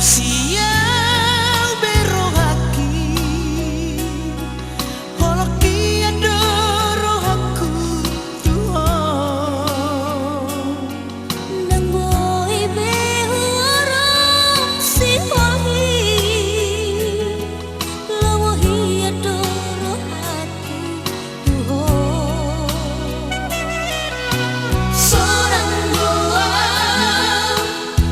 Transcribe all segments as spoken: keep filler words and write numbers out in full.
Sian be rohangki, holong hian do rohangku tu Ho. Ndang boi be huorong sihohot i, lomo hian do rohangku tu Ho. Sonang do ahu,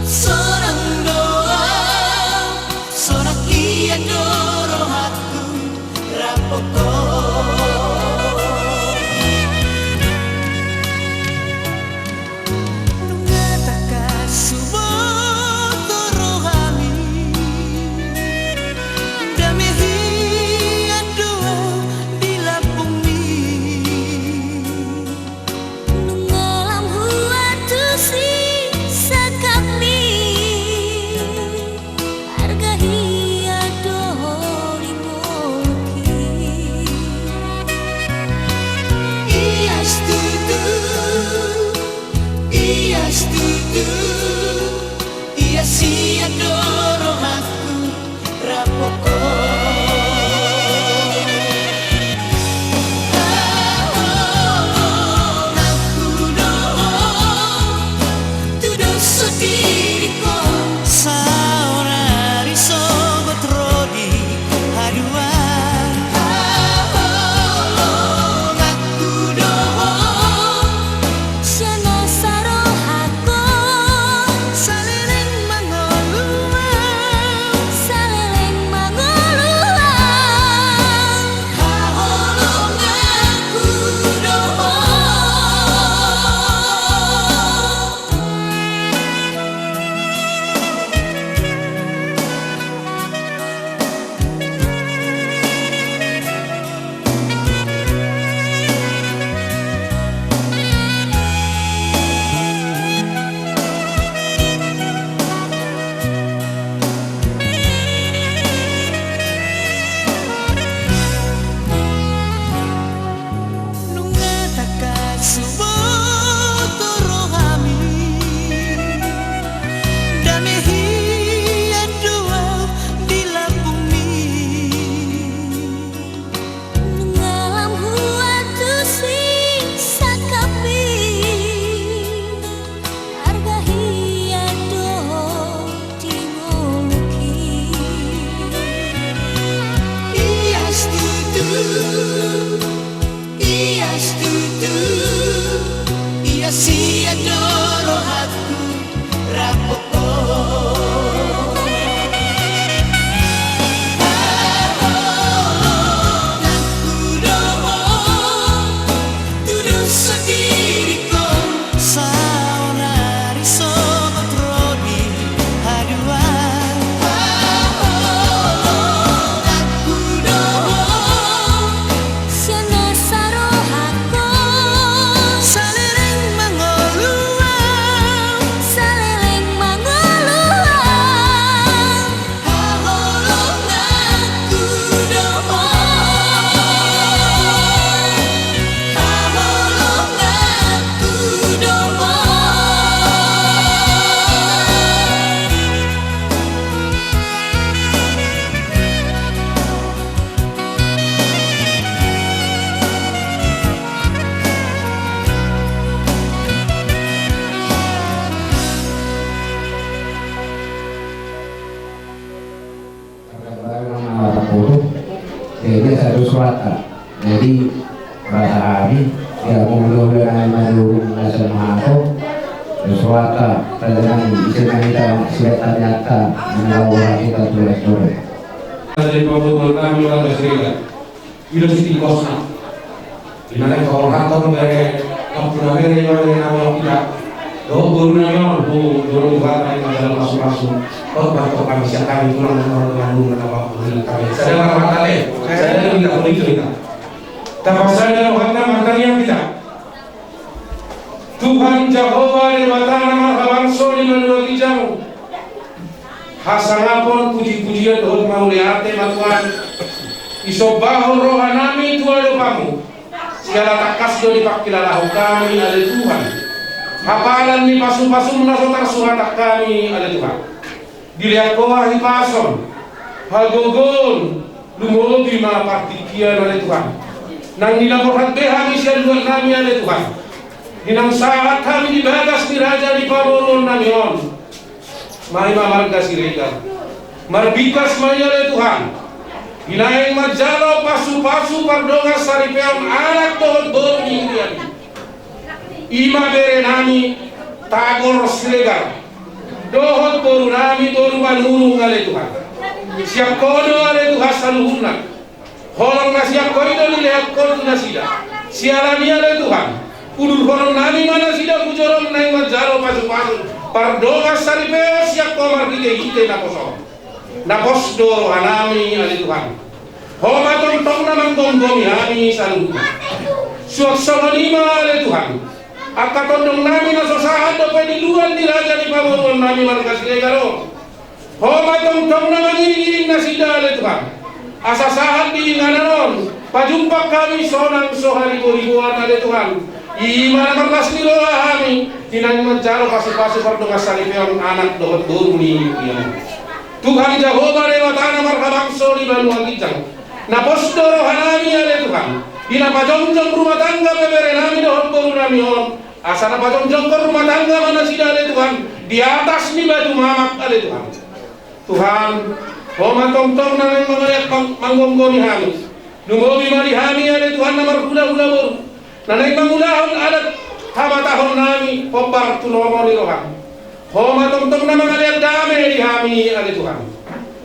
sonang do ahu, sonang hian do rohangku rap dohot Ho. Nunga tangkas huboto rohami, dame hian do ahu di lambungmi. Nunga lam huantusi sangkapmi, arga hian do Ho di ngolungki. Ias tutu, ias tutu, ias hian do rohangku rap dohot Ho. Haholonganku do Ho, tu dos sotirik on. Saonari sogot ro di haduan. Haholonganku do Ho, sian nasa rohangkon. Saleleng mangolu ahu, saleleng mangolu ahu. Haholonganku do Ho. Nunga tangkas huboto rohami, dame hian do ahu di lambungmi. Nunga lam huantusi sangkapmi, arga hian do Ho di ngolungki. Ias tutu, ias tutu, ias hian do rohangku rap dohot Ho. Haholonganku do Ho, tu dos sotirik on. Saonari sogot ro di haduan. Haholonganku do Ho, sian nasa rohangkon. Saleleng mangolu ahu, saleleng mangolu ahu. Haholonganku do Ho, haholonganku do Ho. Jadi, satu surat, ah. Jadi, bahasa kami, ya, mau dua bulan aja mah dulu, nggak sama aku. Surat, ah, pada nanti, isi nanti kita, surat ternyata, menolak kita tulis dulu. Jadi, mau dua bulan kami, orang Mesir. I do sititi kosna. Di na naeng paborhathon bere, pampunna bere, i ma bere na molo hita. Dohot boru nami on, tu boru Tuhanta i ma jala pasu-pasu. Dohot ma tu hami sian hami tulang na marhaha boru na paborhathon hami. Sada ma rohanta, sada ma hita, hita. Tapasada rohanta martangiang hita. Tuhan Jahowa Debata na marhabangso di banua ginjang, hasangapon, puji-pujian dohot mauliate ma Tuhan. Disombahon rohanami tu adopanMu, siala tangkas do dipangkilalahon hami ale Tuhan hapalan ni pasu-pasuM na so tarsurat hami ale Tuhan. Dilehon Ho hahipason, hagogoon, lumobi ma partingkian ale Tuhan. Nang di na borhat be hami sian luat nami ale Tuhan, di naung sahat hami di bagas ni raja ni pamoruon nami on, ma i ma marga Siregar. Marbingkas ma i ale Tuhan, di naeng manjalo pasupasu pardongansaripeon anak dohot boru ni huria i. I ma bere nami Tagor Siregar dohot boru nami boru Manurung ale Tuhan. Sian Ho do ale Tuhan saluhutna. Holong na sian Ho i do dilehon Ho tu nasida. Siala ni i ale Tuhan, udurhonon nami ma nasida tu joro on naeng manjalo pasupasu pardongansaripeon sian Ho marhitehite naposo. Na pos do roha nami ale Tuhan. Ho ma tongtong na manggomgomi hami saluhutna. Suang songon i ma ale Tuhan, angka tondong nami na so sahat dope di luat ni raja ni pamoruon nami marga Siregar on. Ho ma tongtong na mangiringiring nasida ale Tuhan, asa sahat di inganan on pajumpang hami sonang so hariboriboan ale Tuhan. I ma na marlas ni roha hami di naeng manjalo pasupasu pardongansaripeon anak dohot boru ni huria i. Tuhan Jahowa Debata na marhabangso di banua ginjang, na pos do roha nami ale Tuhan, di na pajongjong rumah tangga pe bere nami dohot boru nami on, asa na pajongjongkon rumah tangga ma nasida ale Tuhan di atas ni batu mamak ale Tuhan. Tuhan, Ho ma tongtong na naeng mangalean mang-, manggomgomi hami. Lumobi ma di hami ale Tuhan na marhulahula boru, na naeng mangulahon adat habatahon nami hombar tu lomo ni roham. Ho ma tongtong na mangalean dame di hami ale Tuhan.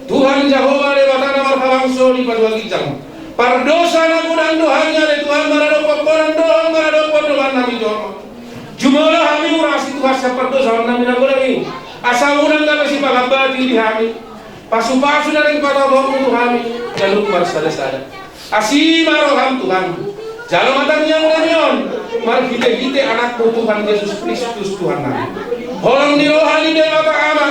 Tuhan Jahowa Debata na marhabangso di banua ginjang, pardosa na godang do hami ale Tuhan maradophon Ho nang dohot maradophon dongan nami jolma. Jumolo hami urasi Tuhan sian pardosaon nami na godang i, asa unang gabe sipangambati di hami. Pasupasu na naeng patupaonmu tu hami, jalo marsadasada. Asi ma roham Tuhan, jalo ma tangiang nami on marhitehite anakmu Tuhan Jesus Kristus Tuhan nami. Holong ni roha ni Debata Ama,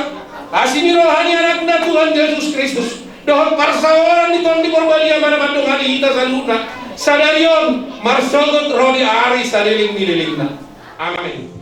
asi ni roha ni anakna Tuhan Jesus Kristus, dohot parsaoran ni Tondi Porbadia ma na mandongani hita saluhutna sadari on marsogot ro di ari saleleng ni lelengna. Amen.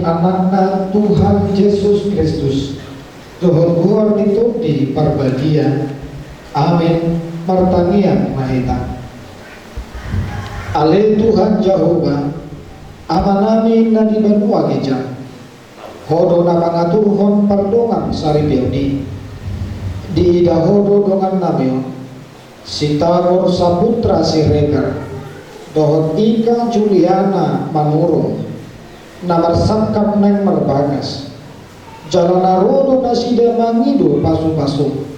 Anakna Tuhan Jesus Kristus, dohot goar ni Tondi Parbadia. Amen. Martangiang ma hita. Ale Tuhan Jahowa, Amanami na di banua ginjang, Ho do na mangaturhon pardongan saripeon i. Diida Ho do dongannami on, si Tabor Saputra Siregar, dohot ingkang Juliana Manurung, na marsangkap naeng marbagas. Jala na ro do nasida mangido pasupasu.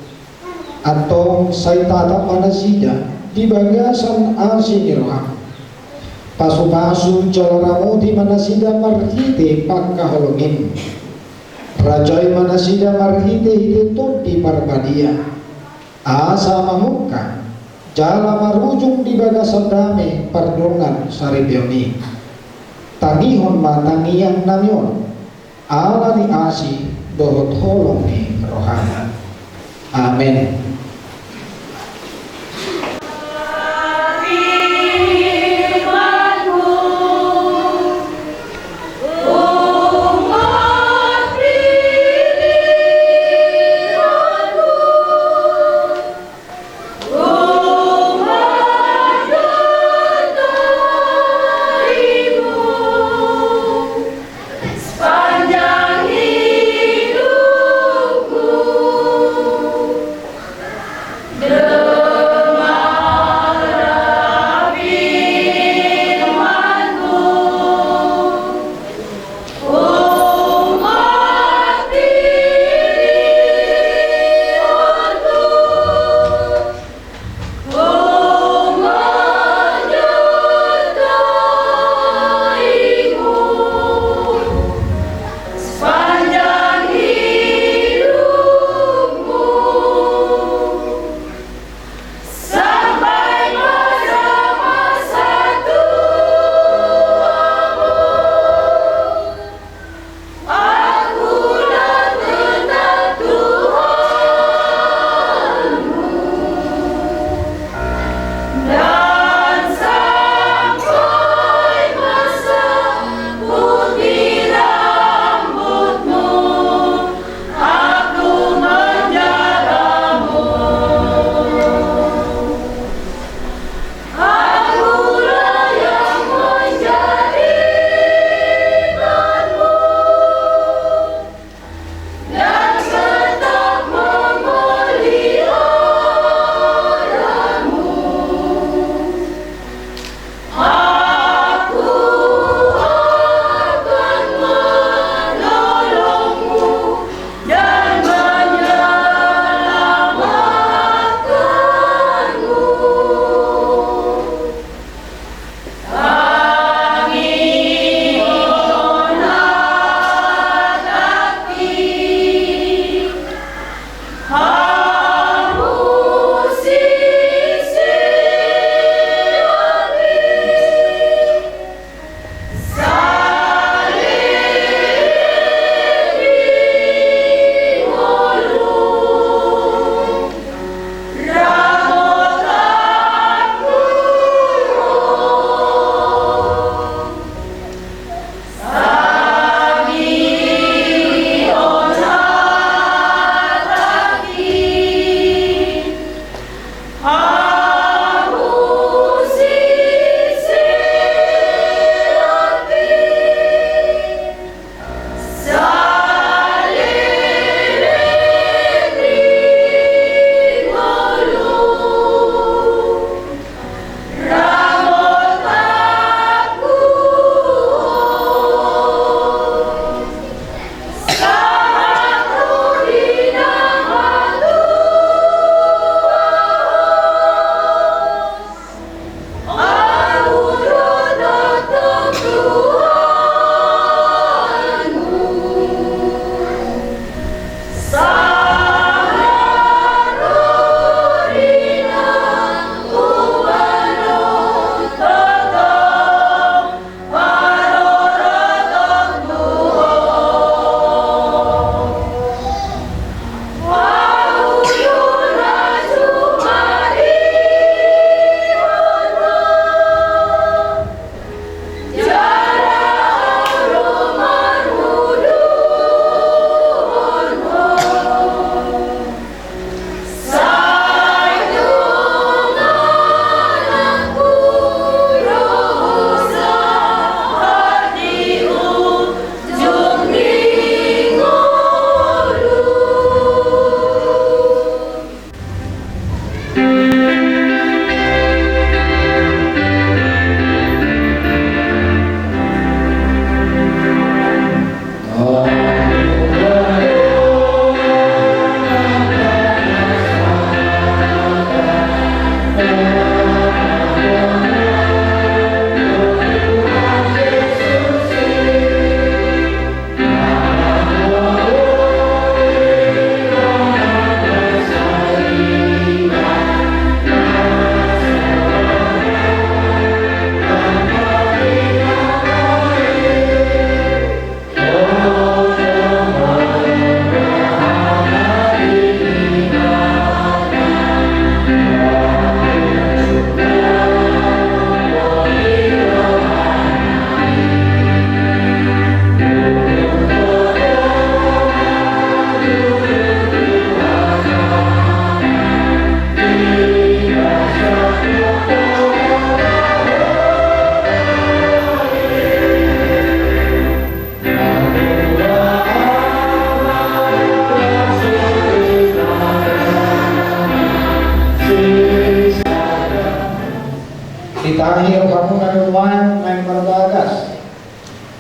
Antong sai tatap ma nasida di bagasan asi ni roham. Pasupasu jala ramoti ma nasida marhite pangkaholongim. Rajai ma nasida marhitehite Tondi Parbadia, asa mamungka jala marujung di bagasan dame pardongan saripeon i. Tangihon ma tangiangnami on, ala ni asi dohot holong ni roham. Amen. Ahi rohamuna nuaeng naeng marbagas.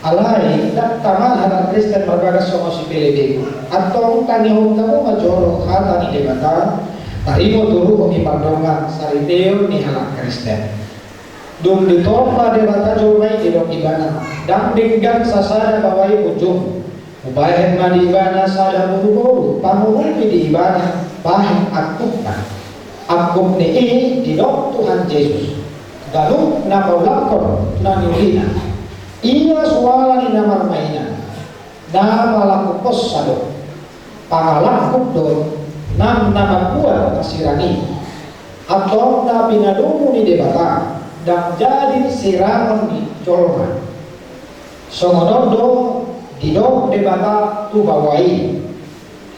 Alai ndang tama halak Kristen marbagas songon si Pilipin. Antong tangihon hamu ma jolo hata ni Debata, taringot tu ruhut ni pardongansaripeon ni halak Kristen. Dung ditompa Debata jolma i, didok ibana, ndang denggan sasada baoa i punjung. Hubahen ma di ibana sada boruboru, pangurupi di ibana bahen angkupna. Angkup ni i didok Tuhan Jesus, ganup na paulakhon na niulina. Ia suala ni na marmainan, na palangkuphonsa do. Pangalangkup do nang na mambuat hasirang i. Antong na pinadomu ni Debata ndang jadi sirangon ni jolma. Songon on do didok Debata tu baoa i.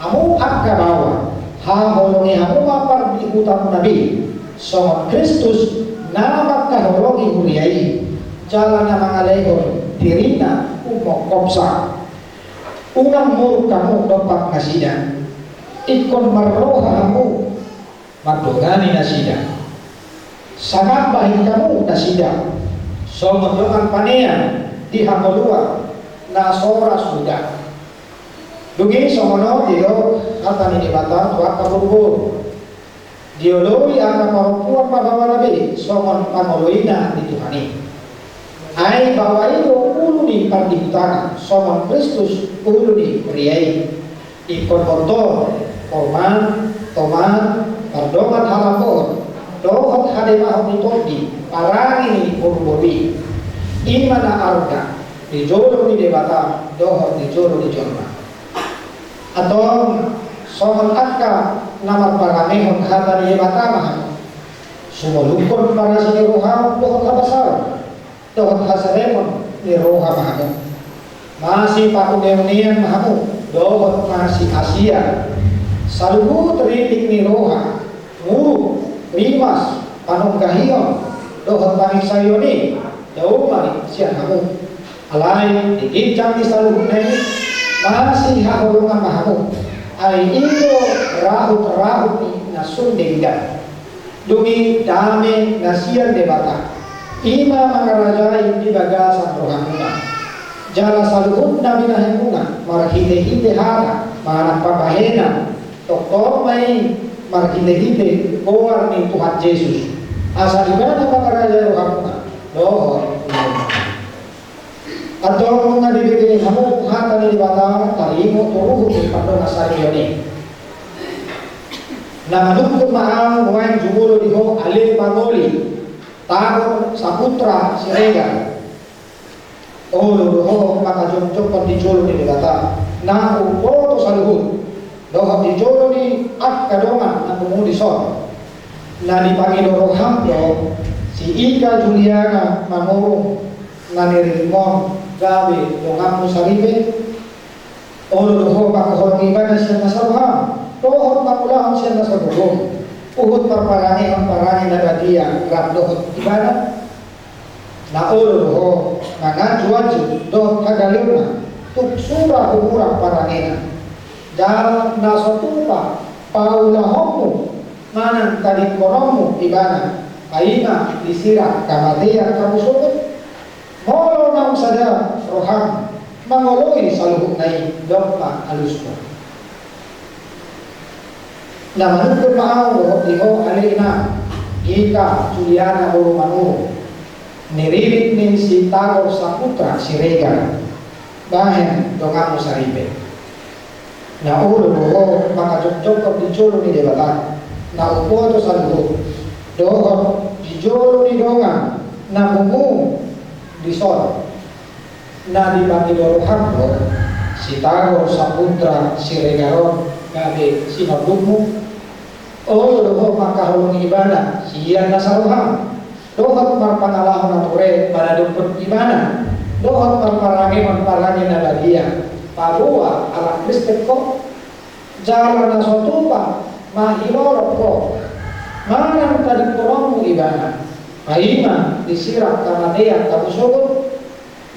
Hamu angka baoa, haholongi hamu ma pardihutamuna be, songon Kristus na mangkaholongi huria i, jala na mangalehon dirina umongkopsa. Unang muruk hamu dompak nasida. Ingkon marroha hamu mandongani nasida. Sangap bahen hamu nasida songon dongan panean di hangoluan na so ra suda. Dung i songon on didok hata ni Debata tu angka boruboru. Dioloi angka parompuan ma baoana be songon pangoloina ni Tuhan i. Ai baoa i do ulu ni pardihutana, songon Kristus ulu ni huria i. Ingkon boto, poman, toman, pardongan halambohon dohot hademahon ni tondi parange ni boruboru i. I ma na arga di jolo ni Debata dohot di jolo ni jolma. Antong songon angka na marparangehon hata ni Debata ma hamu. Sumolukhon parasi ni roham dohot habasaron dohot haserepon ni roha ma hamu. Masipahuneunean ma hamu dohot masiasian. Saluhut rintik ni roha, muruk, rimas, panonggahion dohot panginsaion i dao ma i sian hamu. Alai di ginjang ni saluhutna i masihaholongan ma hamu. Ai i do rahut-rahut ni na sun denggan. Dung i dame na sian Debata, i ma mangarajai di bagasan rohamuna. Jala saluhut na binahenmuna marhite-hite hata manang pambahenan, tongtong ma i marhite-hite goar ni Tuhan Jesus, asa ibana mangarajai rohamuna dohot ulaonmuna. Antong nunga dibege hamu hata ni Debata taringot tu ruhut ni pardongansaripeon i. Na manungkun ma ahu nuaeng jumolo di ho ale pangoli Tagor Saputra Siregar. Olo do ho mangkajongjongkon di jolo ni Debata na umboto saluhut, dohot di jolo ni angka dongan na pungu dison. Na dipangido roham do si Ika Juliana Manurung na niriritmon gabe donganmu saripe. Olo do ho mangkaholongi ibana sian nasa roham dohot mangulahon sian nasa gogo, huhut marparangehon parange na badia rap dohot ibana. Na olo do ho manganju-anju dohot hagaleonna tung sura humurang parangena. Jala na so tupa paulahonmu manang tadingkononmu ibana, paima disirang hamatean hamu sogot. Molo naung sada roham mangoloi saluhutna i, dok ma alusmu. Na manungkun ma ahu dohot di ho ale inang, Ika Juliana boru Manurung, niririt ni si Tagor Saputra Siregar, bahen donganmu saripe. Na olo do ho mangkajongjongkon di jolo ni Debata na umboto saluhut, dohot di jolo ni dongan na pungu dison. Na dipangido roham do si Tagor Saputra Siregar on gabe sinondukmu. Olo do ho mangkaholongi ibana sian nasa roham dohot marpangalaho na ture manadophon ibana, dohot marparangehon parange na badia paboa halak Kristen ho. Jala na so tupa mahilolop ho manang tadingkononmu ibana, paima disirang hamatean hamu sogot.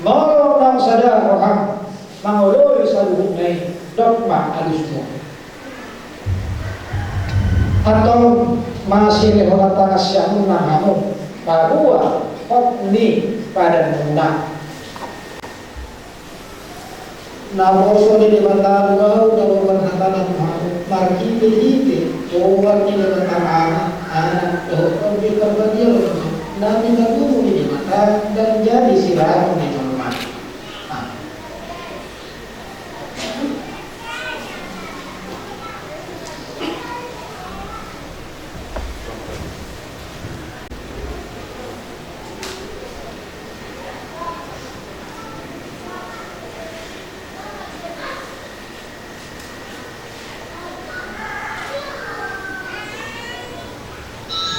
Molo naung sada roham mangoloi saluhutna i, dok ma alusmu. Antong masilehonan tangan sian hamu, paboa Hot ni padanmuna. Naposo ni Debata do ahu na mamboan hatana tu hamu marhitehite goar ni Debata Ama, Anak dohot Tondi Parbadia, na pinatubu ni Debata dan jadi siraton ni jolma. Amen.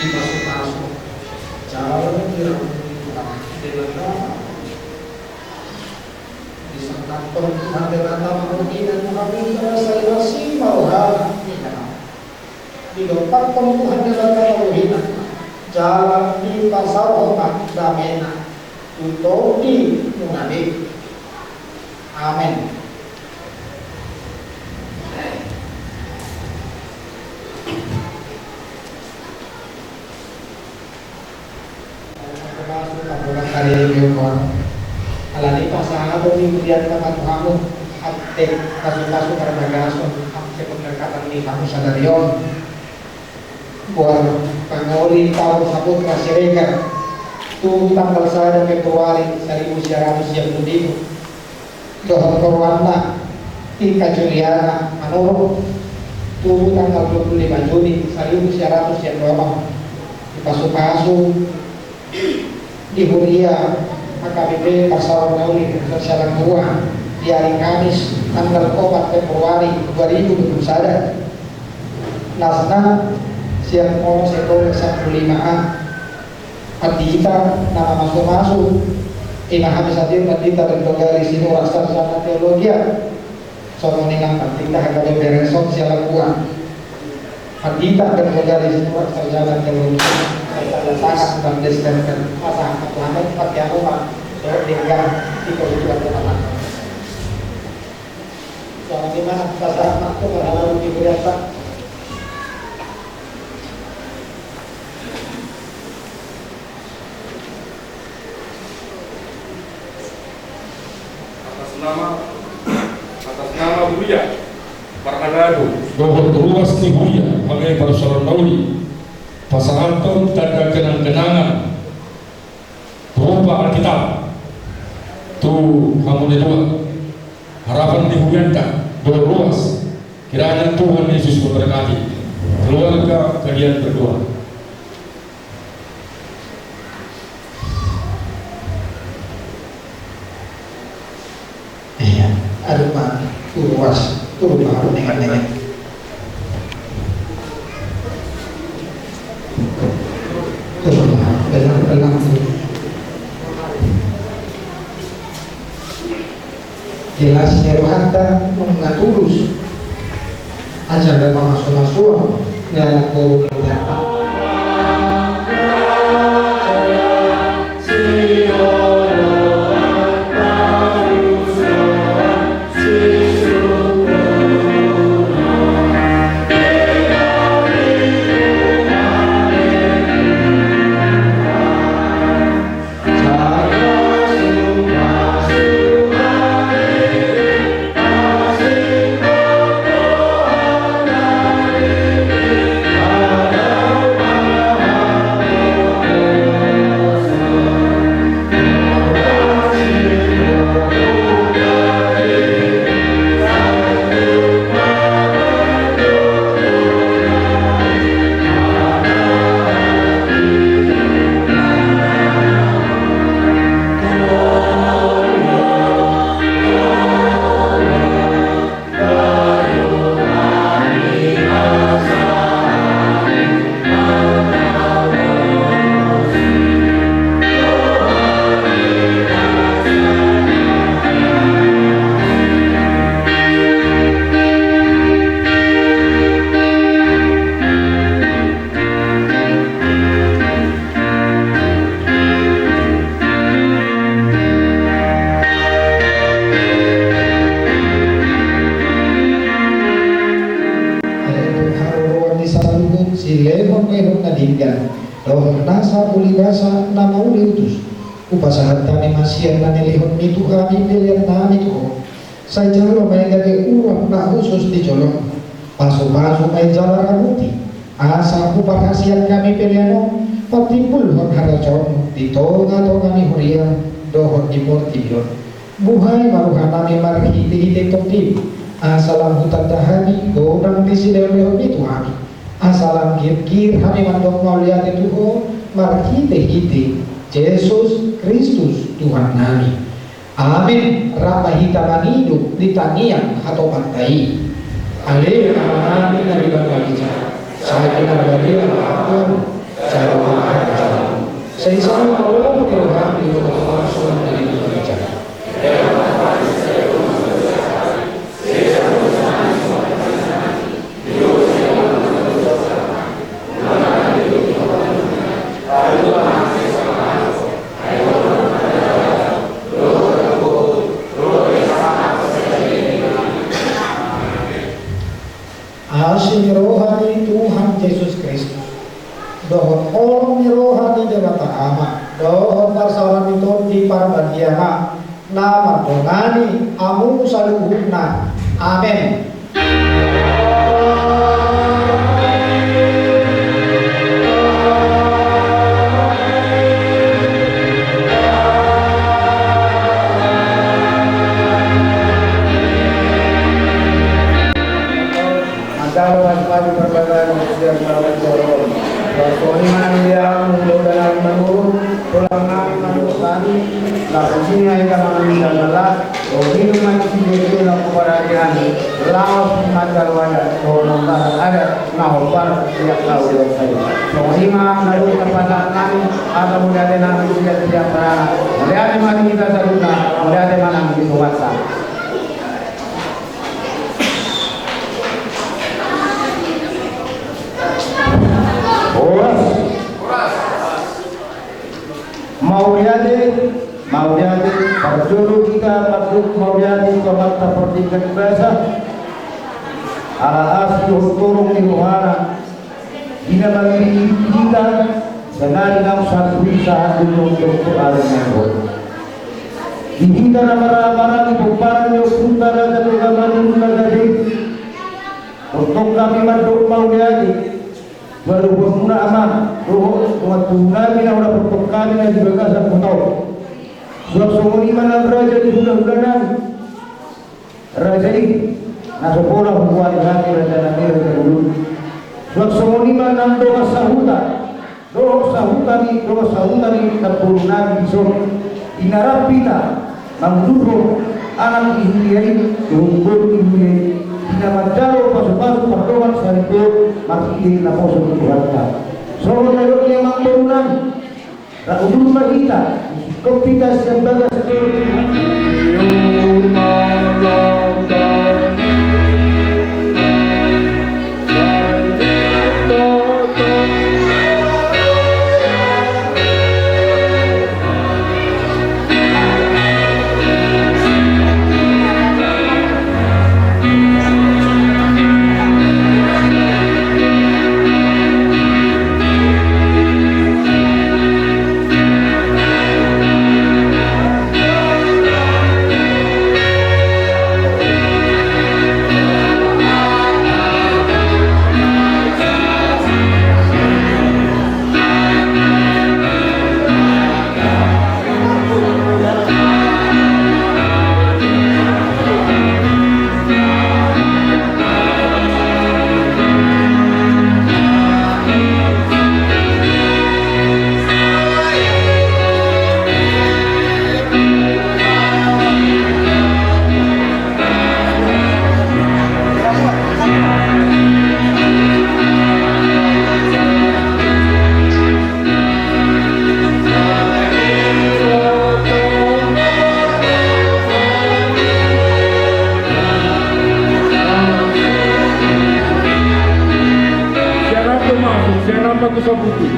Dipasupasu jala dirahut ni Tuhan Debata. Disangkaphon Tuhan Debata ma rohana tu hami, jala sai las ma rohana. Didompakhon Tuhan Debata ma rohana, jala dipasaorhon ma damena tu tondimuna be. Amen. Alani pasahaton ni hurianta ma tu hamu, ate pasupasu parbagason, ate pemberkatan ni hamu sadari on. Goar pangoli Paul Saputra Siregar, tubu tanggal sada Februari saribu sia ratus sia pulu pitu. Dohot toruanna, Tika Juliana Manurung, tubu tanggal dua puluh lima Juni saribu sia ratus sia pulu onom. Dipasupasu di huria H K B P Parsaoran Na Uli Gereja Sialang Dua di ari Kamis tanggal opat Februari dua ribu dua puluh sada. Lasna sian onom sampulu lima A. Pandita na mamasumasu, ima hami satir Pandita Bertogali Sinurat Sarjana Teologia. Songon i nang Pandita Hagado Bereson Sialang Dua. Pandita Bertogali Sinurat Sarjana Teologia. Saya tanda tangan dan distemper. Pasahat ma tu hamu, pakeanmu ma. Dohot denggan di kebutuhan rumah tangga. Songon i ma, pasahat ma tu parhalado ni hurianta. Atas nama, atas nama huria, parhalado dohot ruas ni huria H K B P Parsaoran Na Uli, pasahathon tanda kenang-kenangan berupa Alkitab tu hamu na dua. Harapan ni hurianta dohot ruas. Kiranya Tuhan Yesus memberkati keluarga kalian berdua. Iya, aduh, Pak, tu ruas, tu ruas, dengan, dengan. Tu ruas, benar, benar. Jelas ni rohanta nunga tulus. Aja ada pamasu-masuan dalam guru kita. Haroroan ni saluhut silehonlehon na denggan. Dohot nasa uli basa na mauli utus, hupasahat hami ma sian na nilehon ni Tuhan i pelean nami tu Ho. Sai jalo ma i gabe uap na hushus di jolom. Pasupasu ma i jala ramoti, asa huparhaseang hami pelean on patimbulhon harajaonMu di tongatonga ni huria dohot di portibi on. Buhai ma roha nami marhitehite TondiM, asa lam hutanda hami godang ni silehonlehonMi tu hami, asa lam girgir hami mandok mauliate tu Ho marhitehite Jesus Kristus Tuhan nami. Amen. Rap ma hita mangido di tangiang hatopanta i. Ale Amanami na di banua ginjang, sai pinarbadia ma goarMu, sai ro ma harajaonMu, sai saut ma lomo ni rohaM di banua ginjang, songon na di banua ginjang. Asi ni roha ni Tuhan Jesus Kristus, dohot holong ni roha ni Debata Ama, dohot parsaoran ni Tondi Parbadia ma na mardongani hamu saluhutna. Amen. Mantap, Mas, maju perbedaan siap melawan corong. Songon i ma nang di ahu, mudah-mudahan manurut tulang nami manurut tadi. Langsung sini aja kamu bisa malah. Oh, ini masih dia itu nak kepada dia. Laos mata lu ada, oh, nambah ada, nah, obar siap tahu dia saya. Songon i ma manurut kepada nami, atau mudah-mudahan nami siap-siap berana. Mudah-mudahan mati kita saduna, mudah-mudahan menang di kuasa. Horas. Mauliate, mauliate, parjolo hita mandok mauliate tu Amanta Pardenggan Basa. Ala asi dohot holong ni rohana. Di na mamilih hita, saonari naung sahat tu sahat, dung tong tu ari na ro. Di hita na marhaha-maranggi pomparan ni ompunta Raja Toga Maduru na gabe, tongtong hami mandok mauliate. Baru muna amang, dohot, dohot tuhu nami na hona tongtong hami na di bagasan kota on. Suang songon i ma nang raja ni hulahula nami. Raja i, na so pola hubuat hami raja nami raja ulun. Suang songon i ma nang dongan sahuta, dohot sahuta ni, dongan sahuta ni namboru nami dison. Di na rap hita mangudurhon anak ni huria i, dohot boru ni huria i. Di na manjalo pasupasu pardongan saripeon marhite naposo ni Tuhanta. Songon na nidok ni amangboru nami. Rap udur ma hita, singkop hita sian bagas Siapa tu masuk? Siapa tu sabuti?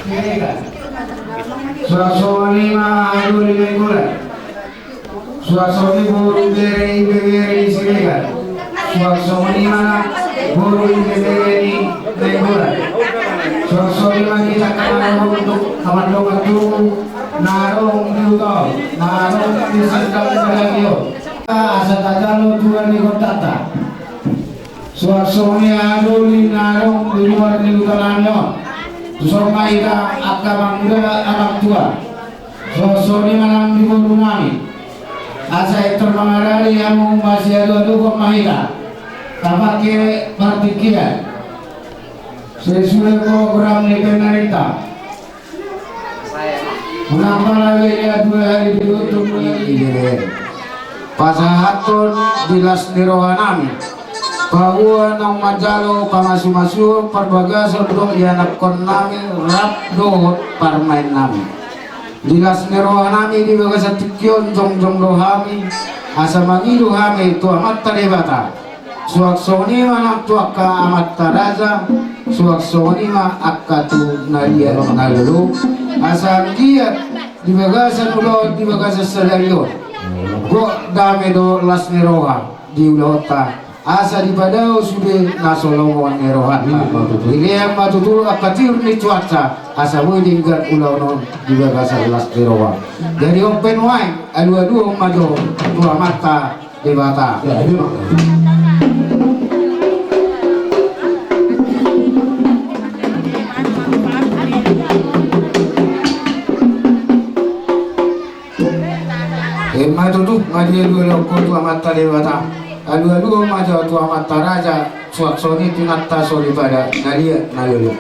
Siregar. Suang songon i ma Alu ni Nainggolan. Suang songon i boru bere, ibebere ni Siregar. Suang songon i ma boru ibebere ni Nainggolan. Suang songon i ma hita angka na mandok, na mandok tu na adong di huta on, na adong di sandang ni halak i on. Asa tajalo tua ni gondangta. Suang songon i Alu ni na adong di luar ni huta nami on. Tuson ma hita angka amangda, amangtua. Suang songon i ma nang di boru nami. Asa pintor mangarade hamu, masialualuhon ma hita. Tapake partingkian. Sesuai program ni pemerintah. Unang pala be ia dua hali diutuk ia. Pasahathon di las ni roha nami. Paboa naung manjalo pamasumasuon, parbagason dohot ianakhon nami rap dohot parumaen nami. Di las ni roha nami di bagasan tingki on jongjong do hami, asa mangido hami tu Amanta Debata. Suang songon i ma nang tu angka amanta raja, suang songon i ma angka tu na liat na lolo. Asa anggiat di bagasan ulaon di bagasan sadari on, gok dame dohot las ni roha di ulaonta, asa dipadao sude na so lomo ni rohanta. Dilean ma tutu angka tiur ni cuaca, asa boi denggan ulaon on di bagasan las ni roha. Jadi on pe nuaeng, alualuhon ma jo tu Amanta Debata. Ima tutu, nga dia dua loko tu Amanta Debata. Alualuhon ma jo tu amanta raja, suang songon i tu inanta soripada, na liat na lolo.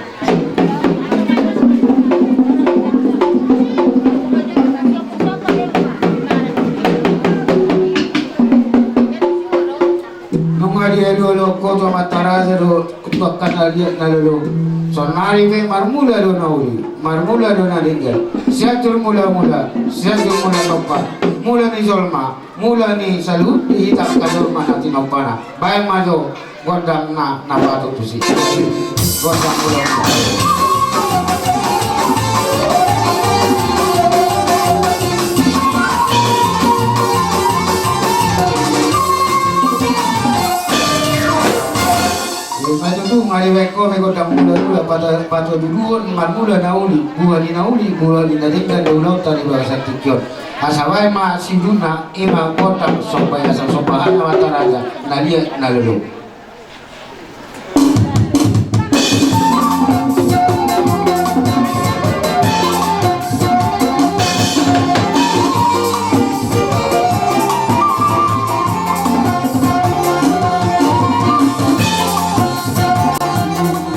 Nunga dialualuhon ho tu amanta raja dohot tu angka na liat na lolo. Saonnari pe marmula do na uli, marmula do na denggan. Sianjur mulamula, Sianjur mula tompa, mula ni jolma, mula ni saluhut di hita angka jolma na tinompana. Baen ma jo gondang na, na patut tusi. Gondang mula. Ima tutu, nga dibaen ho be gondang mula, mula pata, patududuhon, marmula na uli, buha ni na uli, buha ni na denggan do ulaonta di bagasan tingki on. Asa baen ma siduanna, ima gondang somba, asa somba hata amanta raja, na liat na lolo.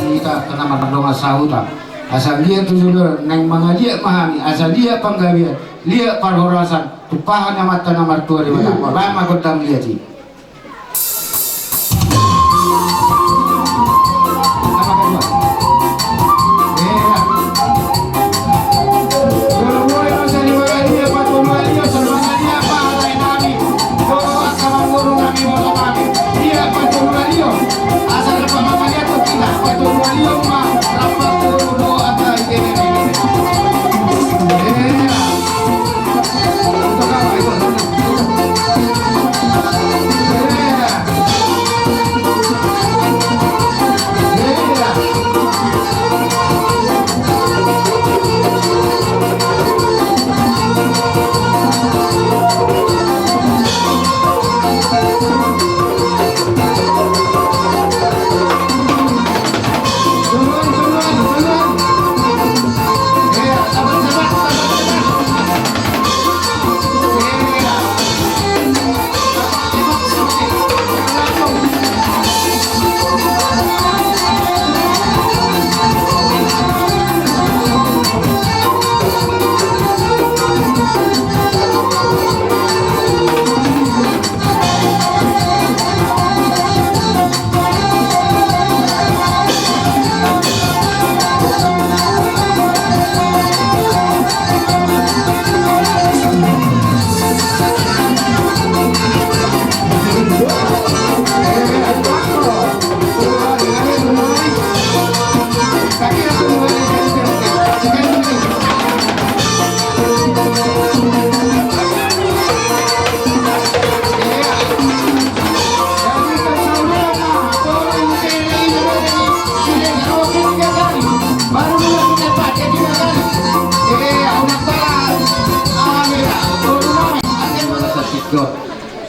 Hita angka na mardongan sahuta. Asa liat tu joloan, naeng mangaliat ma hami, asa liat panggabean, liat parhorasan, tumpahon ni amanta na martua Debata. Baen ma gondang liat i.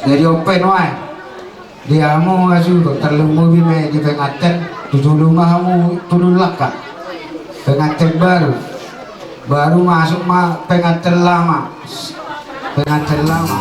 Jadi on pe nuaeng. Di hamu asu do, tarlumobi ma i di penganten, tu jolo ma hamu tu langka. Penganten baru. Baru masuk ma penganten lama. Penganten lama.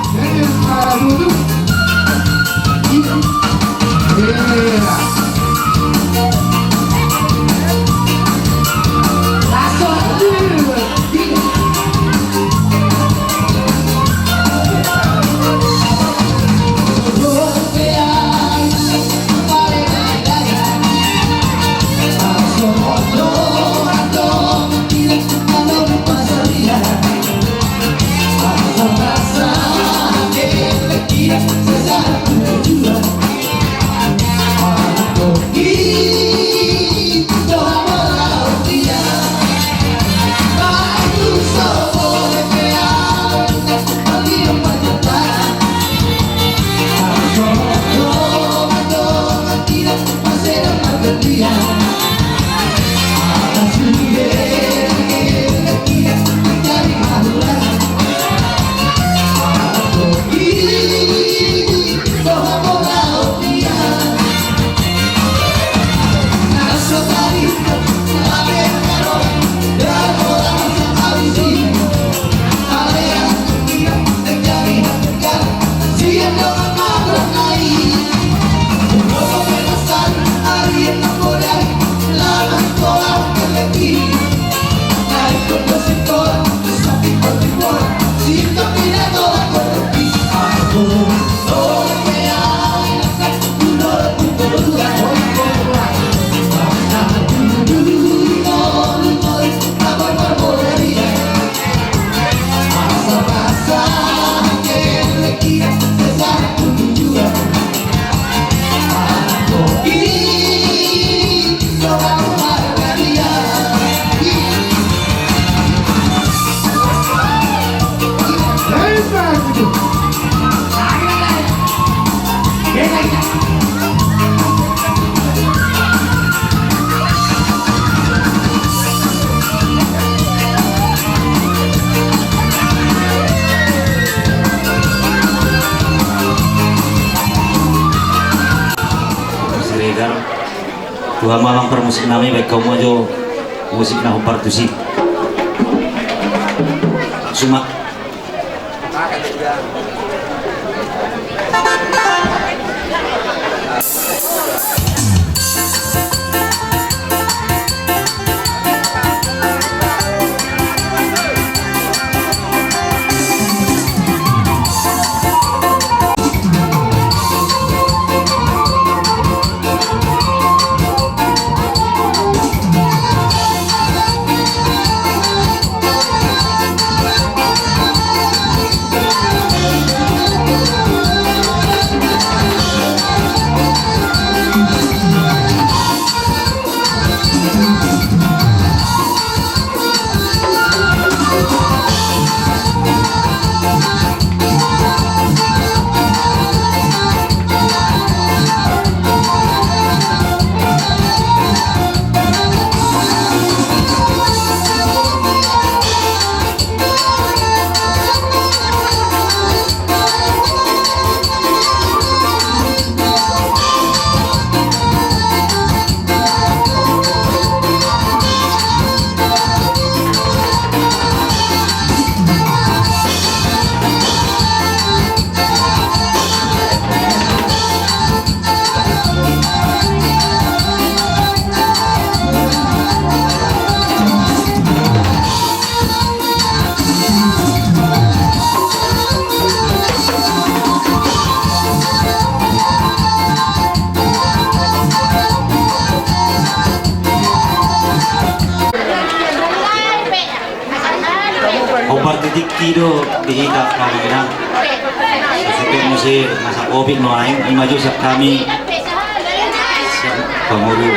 Siregar. Tu hamu amang parmusik nami, baen hamu ma jo musik na hombar tusi. Sumak. Hombar tu tingki do di hita, amang inang. Sasuhut muse masa covid nuaeng, ima jo sian hami, sian pangulu.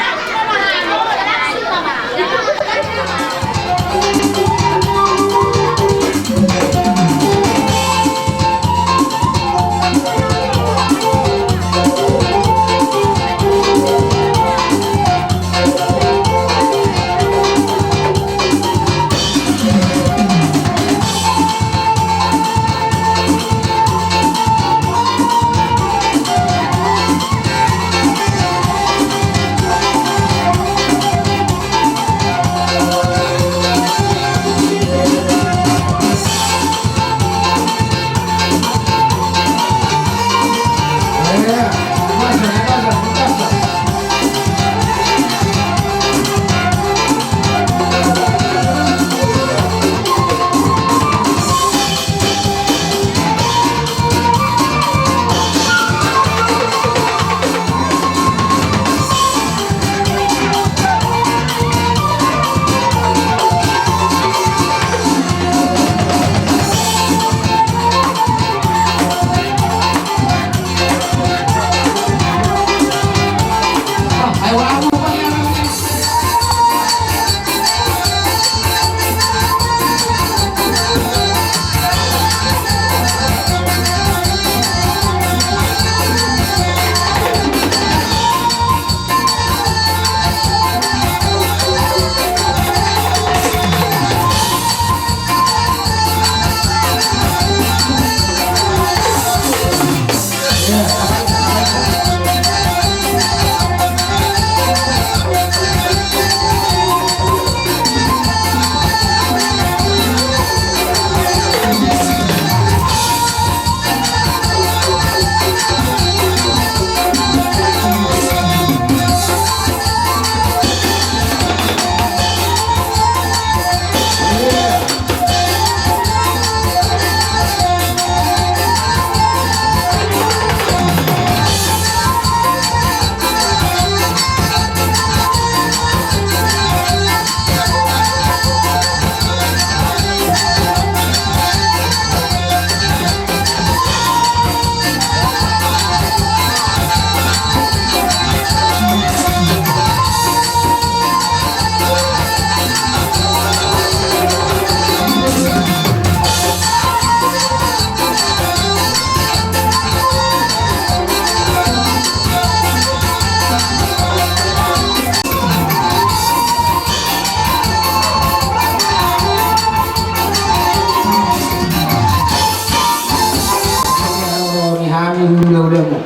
Hulahulamu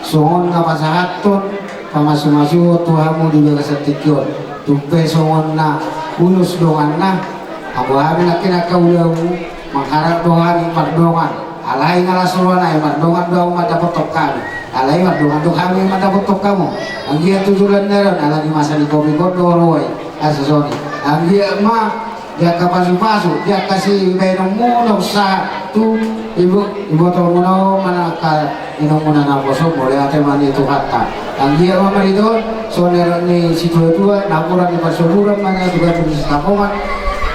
songon na pasahathon pamasumasuon tu hamu di bagasan tingki on. Tung pe songon na ulos donganna, anggo hami nangkin angka ulamu mangharap do hami mardongan. Alai na las roha nai, mardongan do hamu mandapothon hami. Alai mardongan do hami mandapothon hamu. Anggiat tu joloan ni ari on, ala ni masa ni Covid on do ro i. Asa songon i, anggiat ma di angka pasupasu, di angka sibahenonmuna, usaha tu ibo-, ibotolmuna on, manang angka inongmuna naposo, mauliate ma di Tuhanta. Anggiat ma marhite on, songon na nidok ni situatua, napuran ni parsaburan ma na tuga tu sitapongan.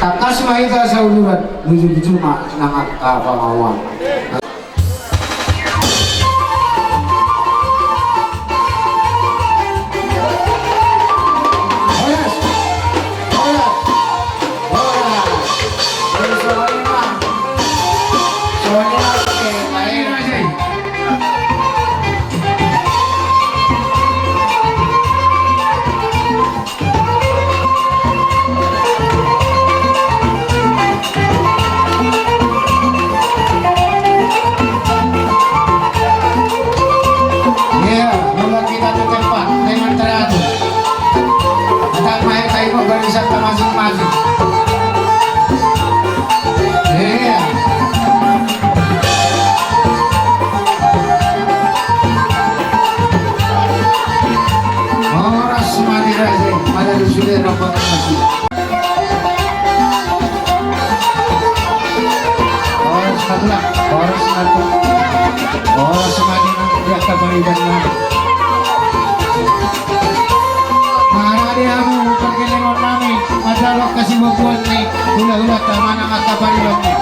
Tangkas ma hita sauluran, lujuluju ma nang angka pangamuan. Iya, mulak hita tu tempat dengan teratur. Datang main kayu mau barisan masing-masing. Iya. Horas ma di raja, pada di sude rapat masing. Horas ma tulang, horas ma tulang. Horas ma di angka pariban nami. Marade hamu pargellengon nami, manjalo hasibubuan ni hulahulanta manang angka pariban nami.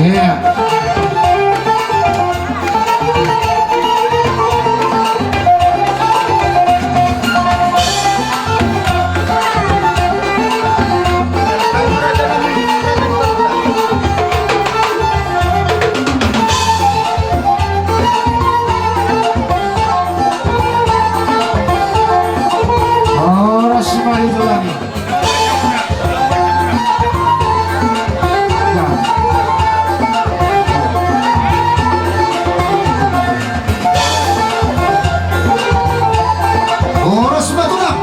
Iya. Horas ma di tulang i. Horas ma tulang.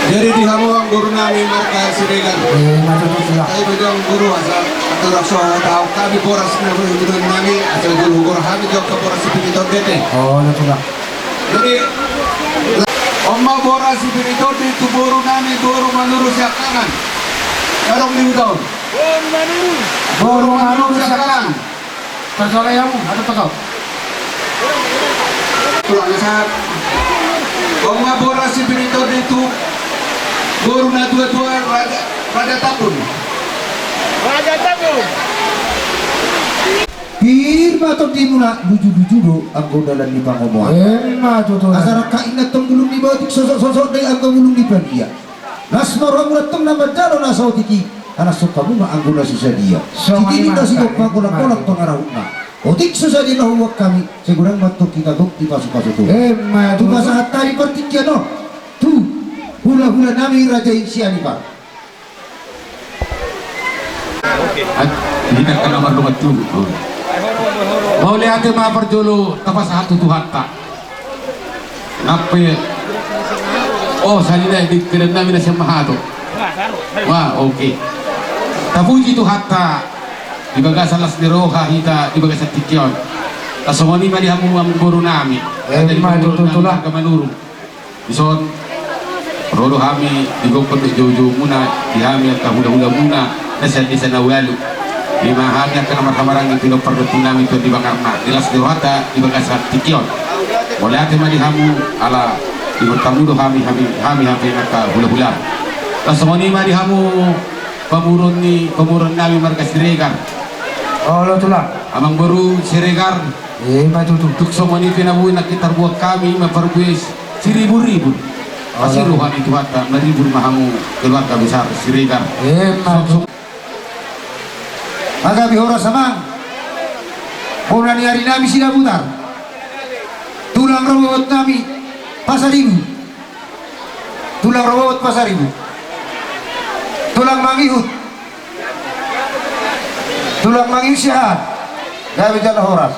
Jadi di hamu angka boru nami marga Siregar. Eh, macam tu lah. Tapi bagi angka boru asa, atau rakso tahu kami boras na boru nami, asa guru guru kami jawab ke boras si Pinitor Dete. Oh, na tu lah. Jadi, on ma boras si Pinitor di tu boru nami, boru Manurung Siakangan. Adong di huta on. Boru Manurung. Boru Manurung Siakangan. Terserah kamu, ada pesawat. Tulang na sahat. On ma boras si Pinitor di tu boru na tua-tua Raja, Raja Tambun. Raja Tambun. Pir ma tondimuna, luju-luju do anggo dalan ni pangomoan. Emma tutu. Asa rangkap inna tong bulung ni botik, sosok-sosok do i anggo bulung ni pandia. Las ma rohamuna tong na manjalo na saotik i, ala songon hamu ma anggo na so sadia. Songon i ma. Sititi na sigompa, golang-golang pangarahutna. Otik so sadia na huboan hami, sai godang ma tong hita gok di pasu-pasu Tuhan. Emma tutu. Tu pasahat hami partingkian on tu hula-hula nami Raja i Sianipar. Hita angka na mardongan tubu. Mauliate ma parjolo tapasahat tu Tuhanta. Nang pe. Oh, saleleng i di kedan nami na sian Mahato. Wah, oke. Tapuji Tuhanta di bagasan las ni roha hita di bagasan tingki on. Asa songon i ma di hamu angka boru nami. Emma tutu, tulang. Angka Manurung. Dison, ro do hami di gokhon dohot joujoumuna, di hami angka hula-hulamuna na sian desa na ualu. Ima hami angka na marhahamaranggi, pinompar ni ompung nami Tuan di Bangarna, di las ni rohanta di bagasan tingki on. Mauliate ma di hamu, ala di bertamu do hami, hami, hami, hami angka hula-hula. Asa songon i ma di hamu. Pamoruon ni pamoruon nami marga Siregar. Olo tulang. Amangboru Siregar. Ima tutu. Tung songon i pe na boi nangkin tarbuat hami ima parbue siribur-ribur. Olo. Asi roha ni Tuhanta maribur ma hamu keluarga besar Siregar. Ima tutu. Gabe horas amang. Bona ni ari nami Sidabutar. Tulang rorobot nami Pasaribu. Tulang rorobot Pasaribu. Tulang mangihut. Tulang mangihut siahaan. Gabe jala horas.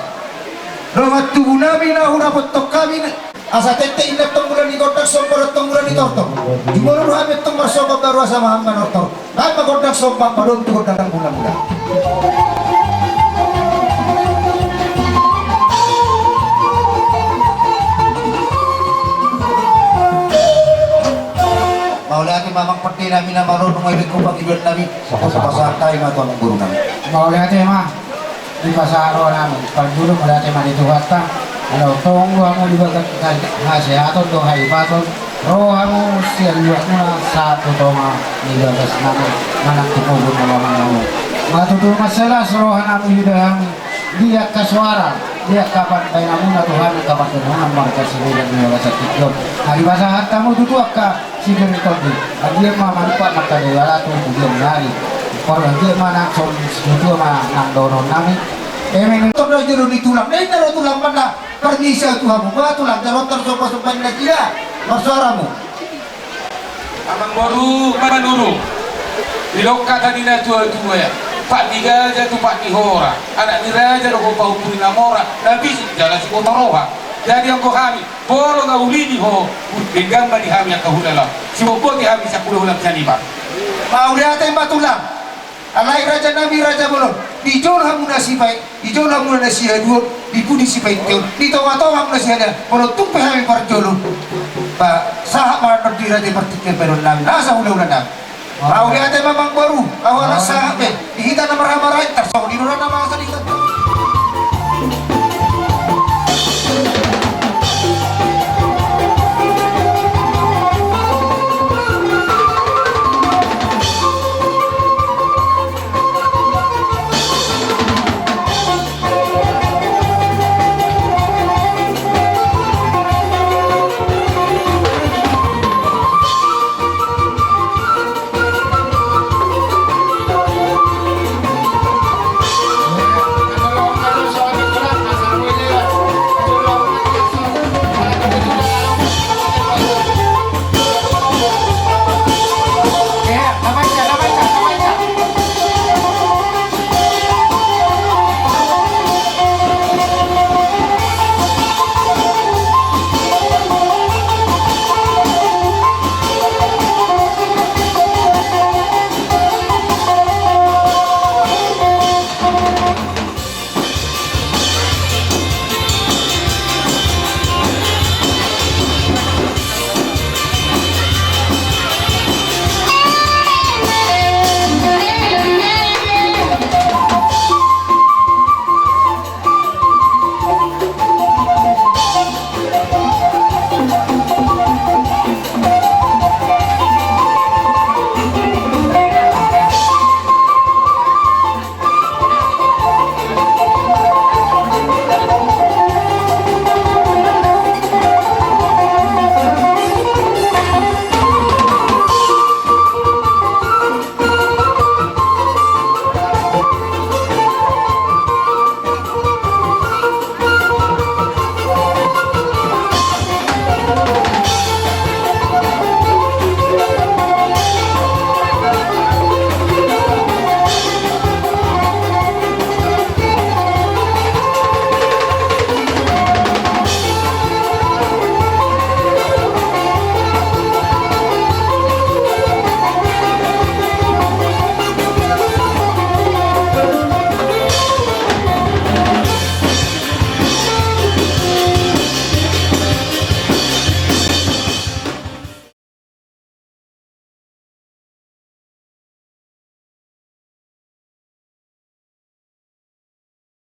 Dongan tubu nami na hurapothon hami. Asa tente inna tong bulan ni gondang somba tong bulan ni tortor. Jumolo hami tong marsomba baru asa mahamma nortor. Nang ma gondang somba madom tu gondang mula-mula. Mauliate ma amang pande nami na malo nunga ibekku pangidoan nami. Pasahat hami ma tu amangboru nami. Mauliate ma. Dipasahat roha nami, parjolo mauliate ma di Tuhanta, ala tongtong do hamu di bagasan hasehaton dohot haibaton, ro hamu sian luat muna sahat tu tonga ni bagas nami, manang tu kubur ni amang nami. Nga tutu mansai las roha nami huida hami, di angka soara, di angka pambahenanmuna tu hami angka pandohanmuna marga Siregar di bagasan tingki on. Nga dipasahat hamu tutu angka Sibereng tondi, anggiat ma manumpak mangkadai bala tu pudian nari. Por anggiat ma nang songon situa ma nang dohonon nami. Emeng. Tong do jolo ni tulang, na inna ro tulang manang parmisa tu hamu, ba tulang jalo tarsomba-somba ni nasida. Marsoara hamu. Amangboru Manurung. Didok hata ni na tua-tua, pat ni gaja tu pat ni hora. Anak ni raja do ho pahumpuli na mora, na bisik jala siboto roha. Jadi anggo hami, molo nga ulini ho, denggan ma di hami angka hulahula. Siboboto hami sian hulahula sian iba. Mauliate ma tulang. Alai raja nami raja bolon. Di jolo hamu na sipain, di jolo hamu na sihaduon, di pudi sipainteon, di tonga-tonga hamu na sihalean. Molo tung pe hami parjolo, ba sahat ma di raja partingkian baenon nami. Nasa hulahula nami. Mauliate ma amangboru. Ahu ala sahat be. Di hita na marhaha-maranggi tarsongon i do na masa.